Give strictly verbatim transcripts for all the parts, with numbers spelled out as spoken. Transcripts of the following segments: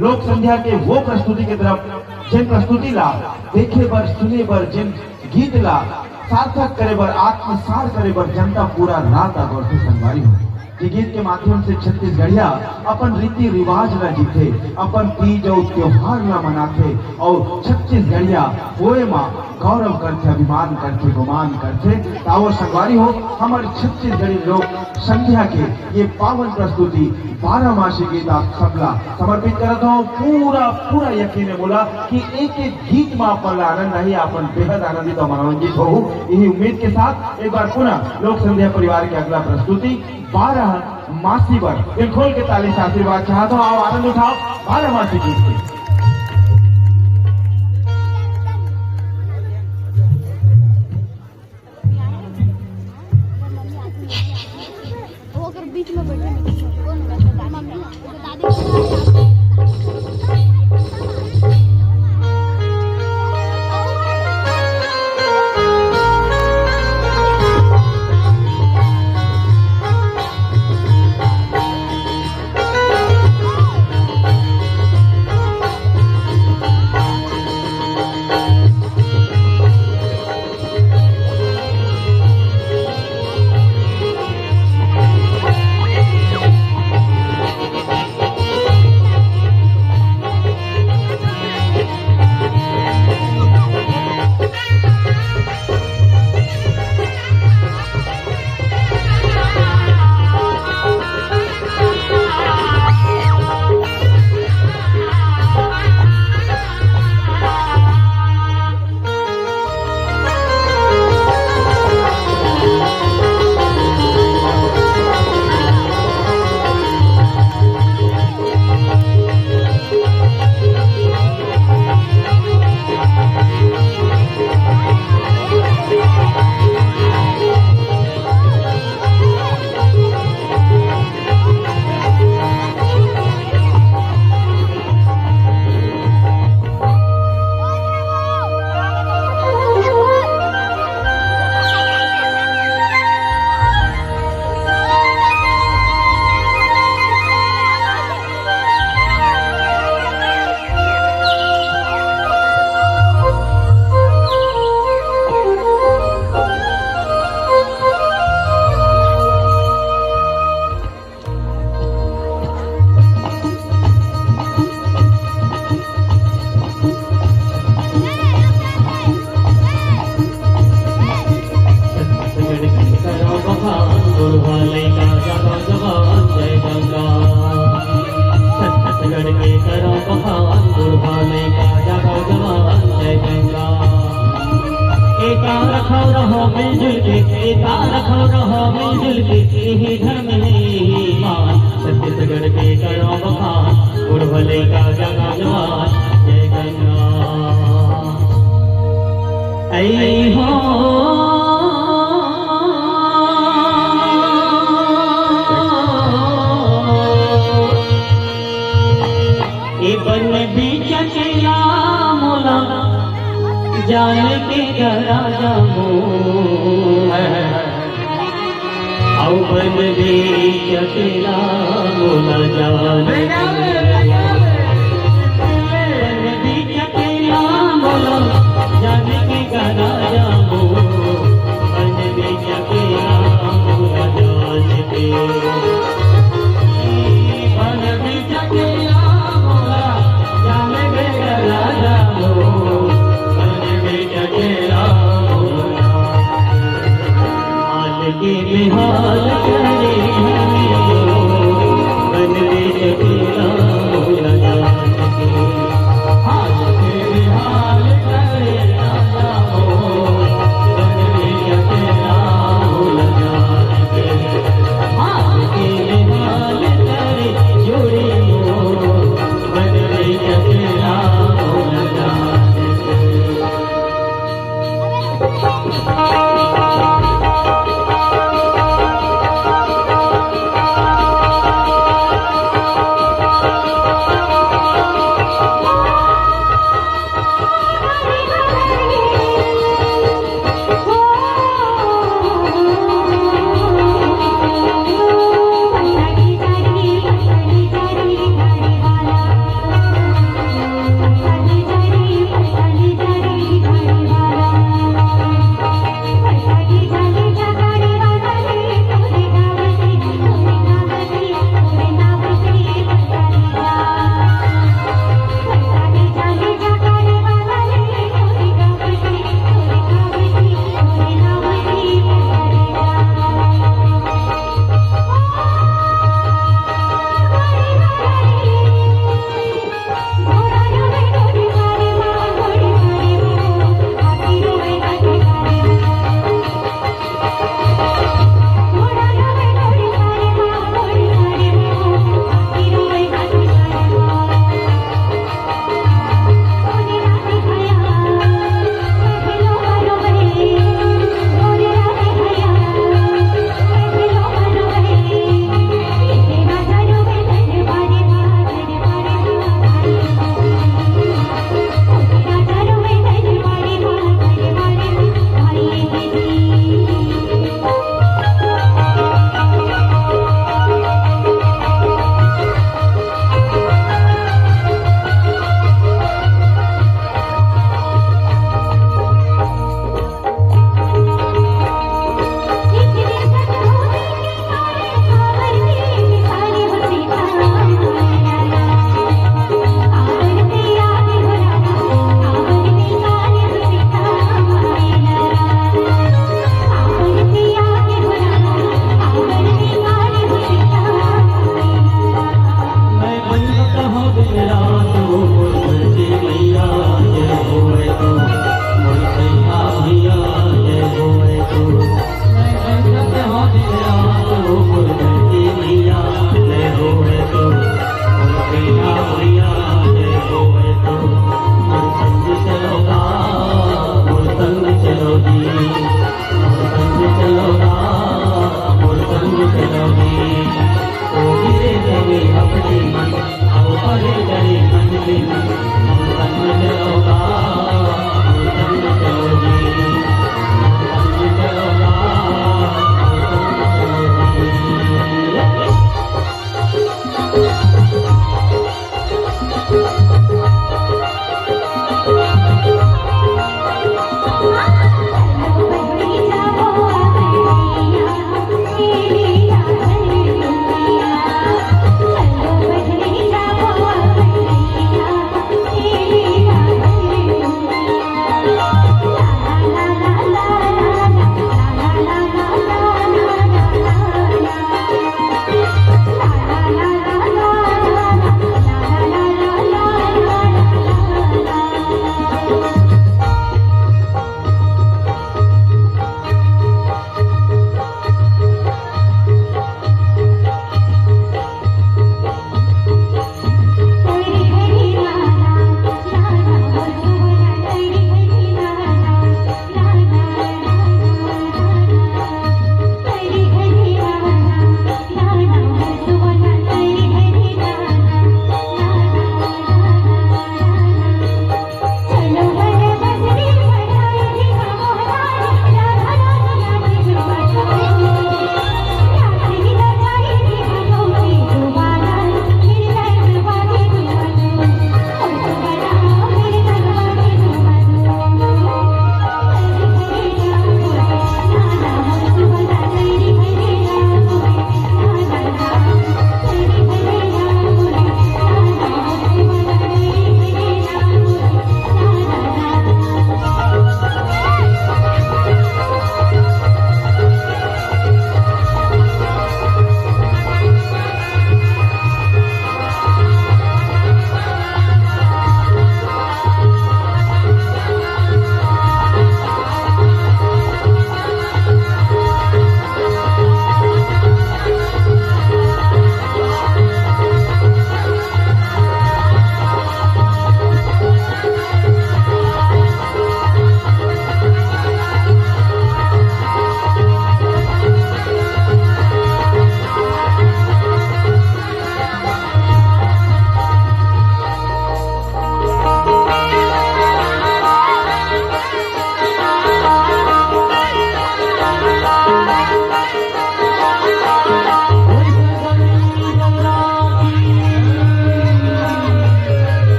लोक संध्या के वो प्रस्तुति के तरफ, जेन प्रस्तुति ला देखे बर, सुने बर, जेन गीत ला सार्थक करे बर, आत्मसार करे बर जनता पूरा रात अगोरथे संगवारी हो। ये गीत के माध्यम से छत्तीसगढ़िया अपन रीति रिवाज ला जीथे, अपन तीज अउ त्योहार ला मनाथे अउ छत्तीसगढ़िया होए मा गौरव करथे, अभिमान करथे, गुमान करथे। त आवो संगवारी हो, हमर छत्तीसगढ़ी लोक संध्या के ये पावन प्रस्तुति बारह मासी गीत आप सबला समर्पित करत हूँ। पूरा, पूरा यकीन है मोला कि एक एक गीत में आप मन ला आनंद आही, आप मन बेहद आनंदित और मनोरंजित होहू। यही उम्मीद के साथ एक बार पुनः लोक संध्या परिवार के अगला प्रस्तुति बारह मासी बर दिल खोल के ताली से आशीर्वाद चाहता हूँ। आओ आनंद उठाओ बारह मासी गीत के। वो अगर बीच में बैठे नहीं, कौन बैठे? मम्मी, दादी। छत्तीसगढ़ के करो बखान, बुढ़वा लइका जवान जवान, जय गंगा। छत्तीसगढ़ के करो बखान, बुढ़वा लइका जवान जवान, जय गंगा। एका रखो रहो मिलजुल के, एका रखो रहो मिलजुल के, यही धर्म है, यही ईमान। छत्तीसगढ़ के करो बखान, बुढ़वा लइका जवान जवान, जय गंगा। ऐ हो, ए बन बीच अकेला मोला, जान के गरा जामो। अउ बन बीच अकेला मोला जान, बन बीच अकेला मोला जान के गरा जामो। बन बीच अकेला मोला जान के, बन बीच अकेला मोला जान के गरा जामो। बन बीच अकेला मोला के बेहाल करे हमें, बन बीच अकेला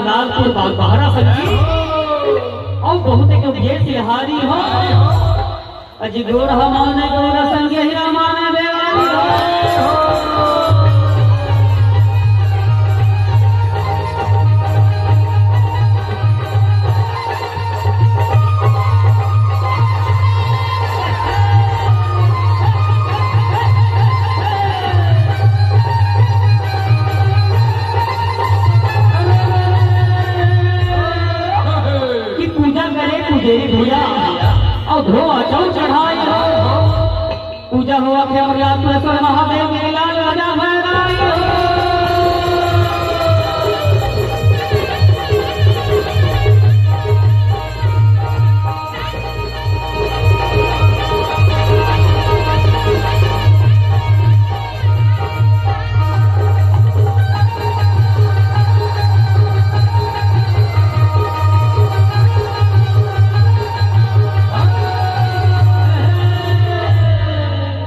लालपुर बागबहरा संगी, अउ बहुत एक ये तिहारी हो। अजी गोर हमाने गोर संगे हीरा माने देवारी हो। कि पूजा करे कुबेर भैया, अउ धो अचल चढ़ाई हो। पूजा होवत हे अमरनाथेश्वर महादेव के लाल राजा भैराई हो।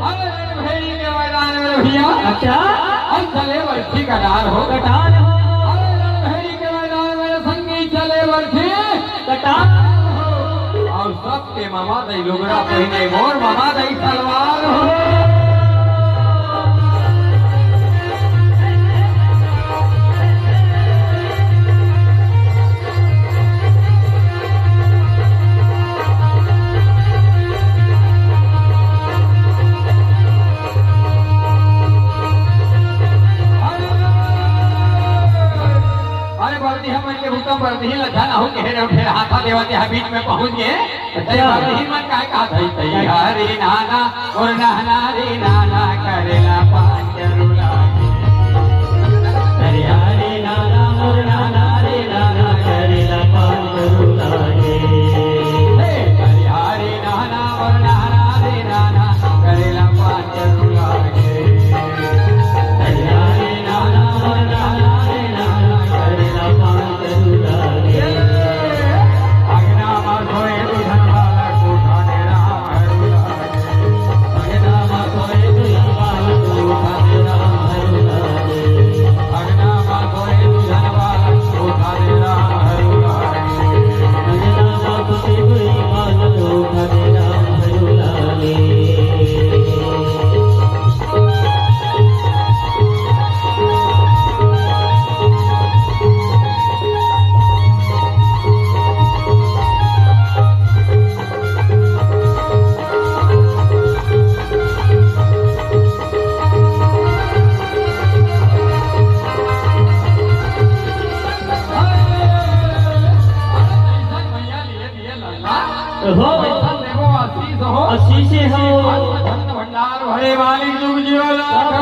अरे रणभेरी के मैदान में भैया। अच्छा। अउ चले बरछी कटार हो। कटार हो। अरे रणभेरी के मैदान में संगी चले बरछी कटार हो। अउ सबके ममा दई लुगरा पहिने, मोर ममा दई सलवार हो। अरे बरदी, हमन के भूतम बरदी ल झन आहू कहे रहे, फेर हाथा देवत हे बीच में पहुंच गे। अच्छा। अरे बरदी मन काय कहत हे, तैयारी नाना, और नहना रे नाना, करेला पाँच रुला के। तैयारी नाना, और नहना रे नाना, करेला पाँच रुला के। हे, तैयारी नाना, और नहना रे नाना, करेला पाँच हो। आशीष हो। भंडार भरे मालिक जुग जियो लाख।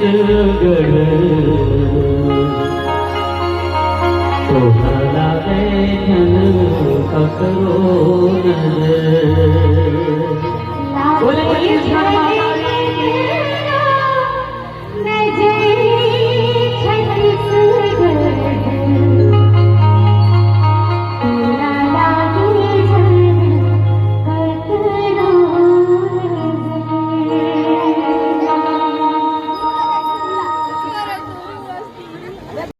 गढ़ तोहरा देखन ककरो नजर।